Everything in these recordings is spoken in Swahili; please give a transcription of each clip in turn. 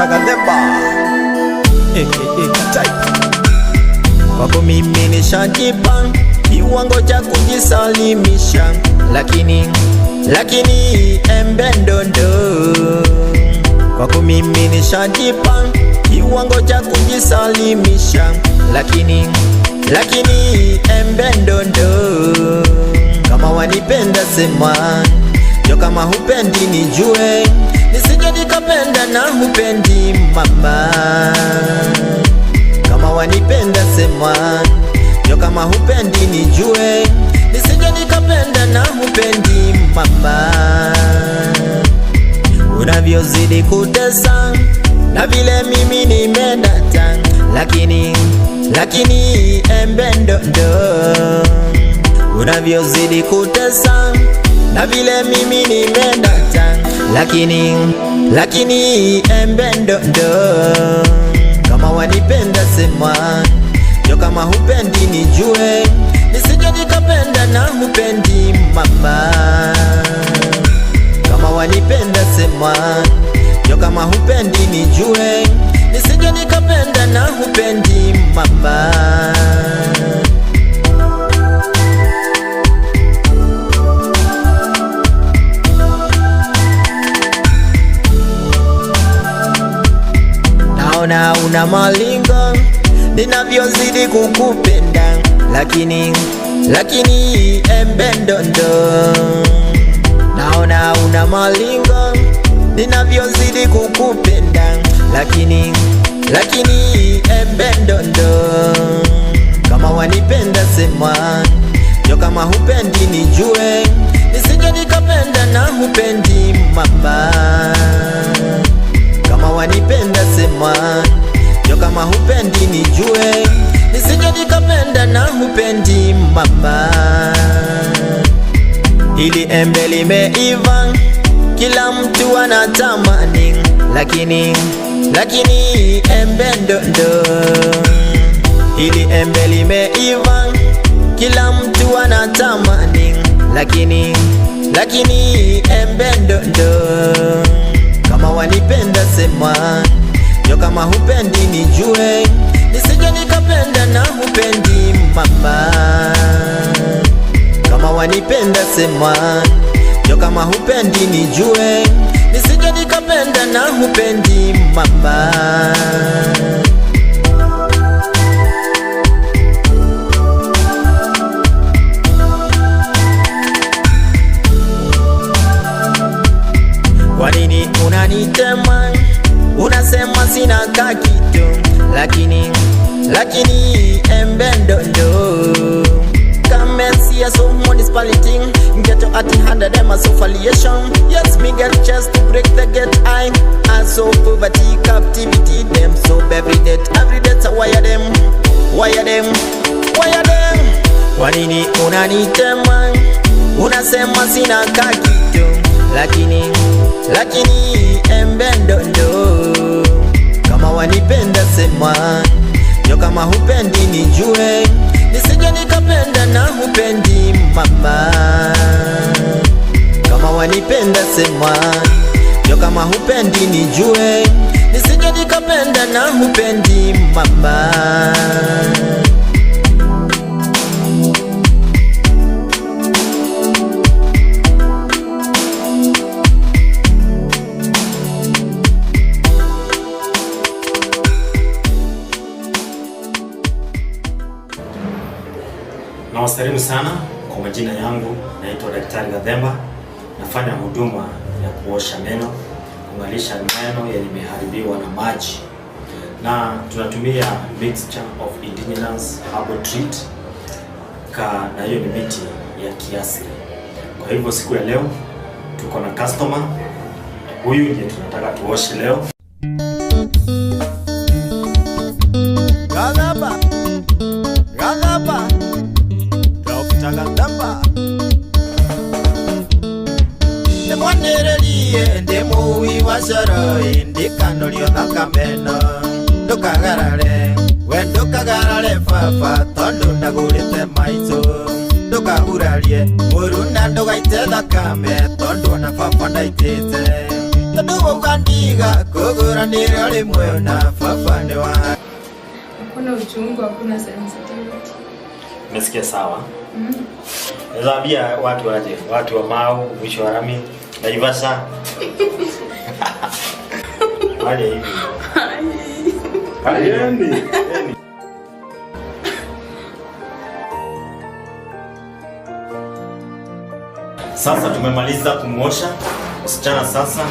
Dr. Gathemba type. Kwako mimi nishajipa kiwango cha kujisalimisha, lakini embe ndondo. Kwako mimi nishajipa kiwango cha kujisalimisha, lakini embe ndondo. Kama wanipenda sema, jo kama hupendi nijue, nisije nikapenda na hupendi mama. Kama wanipenda sema, jo kama hupendi nijue, nisije nikapenda na hupendi mama. Unavyozidi kutesa na vile mimi nimedata, lakini embe ndondo. Unavyozidi kutesa na vile mimi nimedata, lakini embe ndondo. Kama wanipenda sema, jo kama hupendi nijue, nisije nikapenda na hupendi mama. Kama wanipenda sema, jo kama hupendi nijue, nisije nikapenda na hupendi mama. Naona una malingo ninavyozidi kukupenda, lakini embe ndondo. Naona una malingo ninavyozidi kukupenda, lakini embe ndondo. Kama wanipenda sema, jo kama hupendi nijue, nisije nikapenda na hupendi mama. Kama wanipenda sema, jo kama hupendi nijue, nisije nikapenda na hupendi mama. Ili embe limeiva, kila mtu anatamani, lakini embe ndondo. Ili embe limeiva, kila mtu anatamani, lakini embe ndondo. Kama wanipenda sema, jo kama hupendi nijue, nisije nikapenda na hupendi mama. Kama wanipenda sema, jo kama hupendi nijue, nisije nikapenda na hupendi mama. Kwa nini unanitema? Unasema sina kakitu, lakini embe ndondo. Come and see us so municipality. Get your at hand of them a suffocation. Yes, me get chance to break the gate. I so poverty, captivity. Them so every day, every day so wire them, wire them, wire them. Kwa nini unanitema? Unasema sina kakitu, lakini embe ndondo. Kama wanipenda sema, jo kama hupendi nijue, nisije nikapenda na hupendi mama. Kama wanipenda sema, jo kama hupendi nijue, nisije nikapenda na hupendi mama. Nawasalimu sana kwa majina yangu, naitwa Daktari Gathemba. Nafanya huduma ya kuosha meno, kung'alisha meno yenye imeharibiwa na maji, na tunatumia mixture of indigenous herbal treat ka, na hiyo ni miti ya kiasili. Kwa hivyo siku ya leo tuko na customer huyu ndiye tunataka tuoshe leo. Gathemba, Gathemba, Dr. Gathemba. Ndimwanĩrĩrie ndĩ mũui wa coro ndikanorio thakameno, ndũkagarare we ndũkagarare baba tondũ ndagũrĩte maitũ, ndũkahurarie mũru na ndũgaite thakame tondũ ona baba ndaitĩte. Tondu wauga ndiga kũgũranĩra rĩmwe na baba nĩ wa. Hakuna uchungu, hakuna sensitivity. Umesikia sawa? Naweza ambia watu waje, watu wa Mau, mwisho wa rami, Naivasha. Waje hivi. Ayeni. Sasa tumemaliza kumwosha msichana, sasa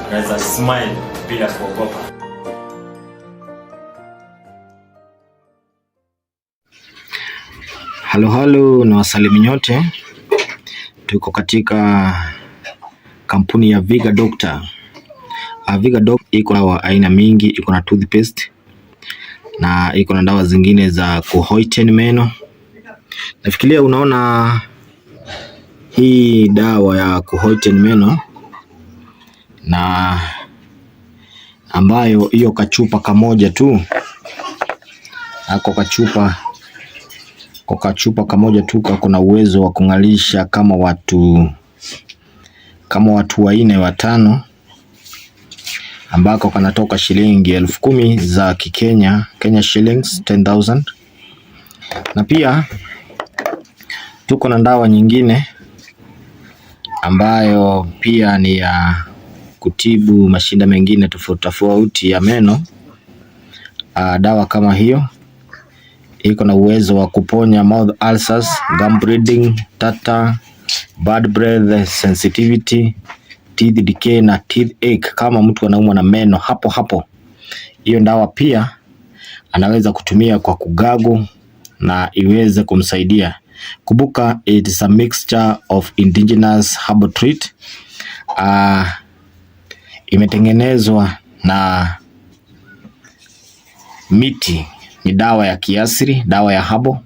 anaweza smile bila kuogopa. Halo halo, na wasalimu nyote. Tuko katika kampuni ya Viga Doctor. Viga Doctor iko dawa aina mingi, iko na toothpaste na iko na dawa zingine za kuwhiten meno. Nafikiria unaona hii dawa ya kuwhiten meno na ambayo hiyo kachupa kamoja tu ako kachupa kwa kachupa kamoja tu kako na uwezo wa kung'alisha kama watu wanne watano, ambako kanatoka shilingi 10,000 za Kikenya, Kenya shillings 10,000. Na pia tuko na dawa nyingine ambayo pia ni ya kutibu mashinda mengine tofauti tofauti ya meno. Dawa kama hiyo iko na uwezo wa kuponya mouth ulcers, gum bleeding, tartar, bad breath, sensitivity, teeth decay na teeth ache. Kama mtu anaumwa na meno hapo hapo, hiyo dawa pia anaweza kutumia kwa kugargle na iweze kumsaidia. Kumbuka it is a mixture of indigenous herbal treat. Imetengenezwa na miti, ni dawa ya kiasili, dawa ya herbal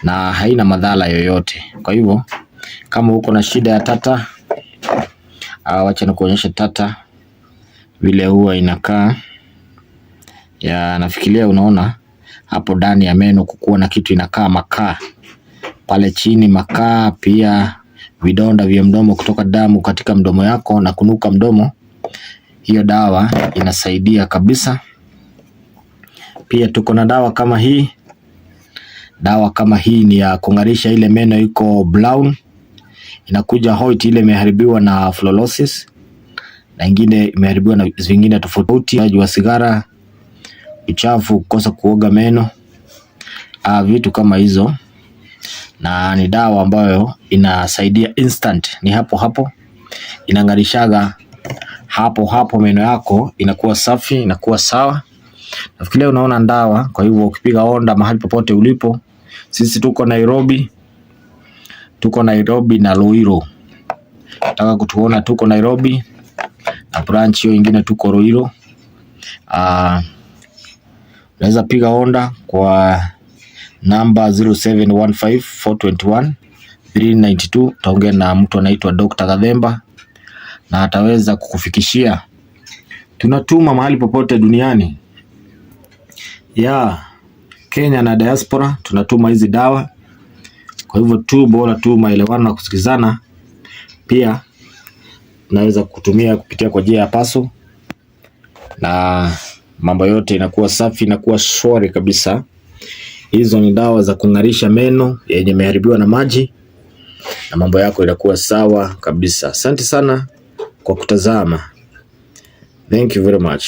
na haina madhara yoyote. Kwa hivyo kama uko na shida ya tartar, wacha nikuonyeshe tartar vile huwa inakaa. Ya nafikiria unaona hapo ndani ya meno kukuwa na kitu inakaa makaa pale chini, makaa pia vidonda vya mdomo kutoka damu katika mdomo yako na kunuka mdomo, hiyo dawa inasaidia kabisa. Pia tuko na dawa kama hii. Dawa kama hii ni ya kung'arisha ile meno iko brown, inakuja white, ile imeharibiwa na fluorosis na ingine imeharibiwa na zingine tofauti, wa sigara, uchafu, kukosa kuoga meno, vitu kama hizo, na ni dawa ambayo inasaidia instant, ni hapo hapo inang'arishaga hapo hapo meno yako inakuwa safi, inakuwa sawa. Nafikiria unaona ndawa. Kwa hivyo ukipiga onda mahali popote ulipo, sisi tuko Nairobi, tuko Nairobi na Ruiru. Nataka kutuona, tuko Nairobi na branch hiyo ingine tuko Ruiru. Unaweza piga onda kwa namba 0715 421 392. Utaongea na mtu anaitwa Dr. Gadhemba na ataweza kukufikishia. Tunatuma mahali popote duniani ya Kenya na diaspora, tunatuma hizi dawa. Kwa hivyo tu bora tu maelewano na kusikizana. Pia naweza kutumia kupitia kwa njia ya parcel na mambo yote inakuwa safi, inakuwa shwari kabisa. Hizo ni dawa za kung'arisha meno yenye imeharibiwa na maji na mambo yako inakuwa sawa kabisa. Asante sana kwa kutazama. Thank you very much.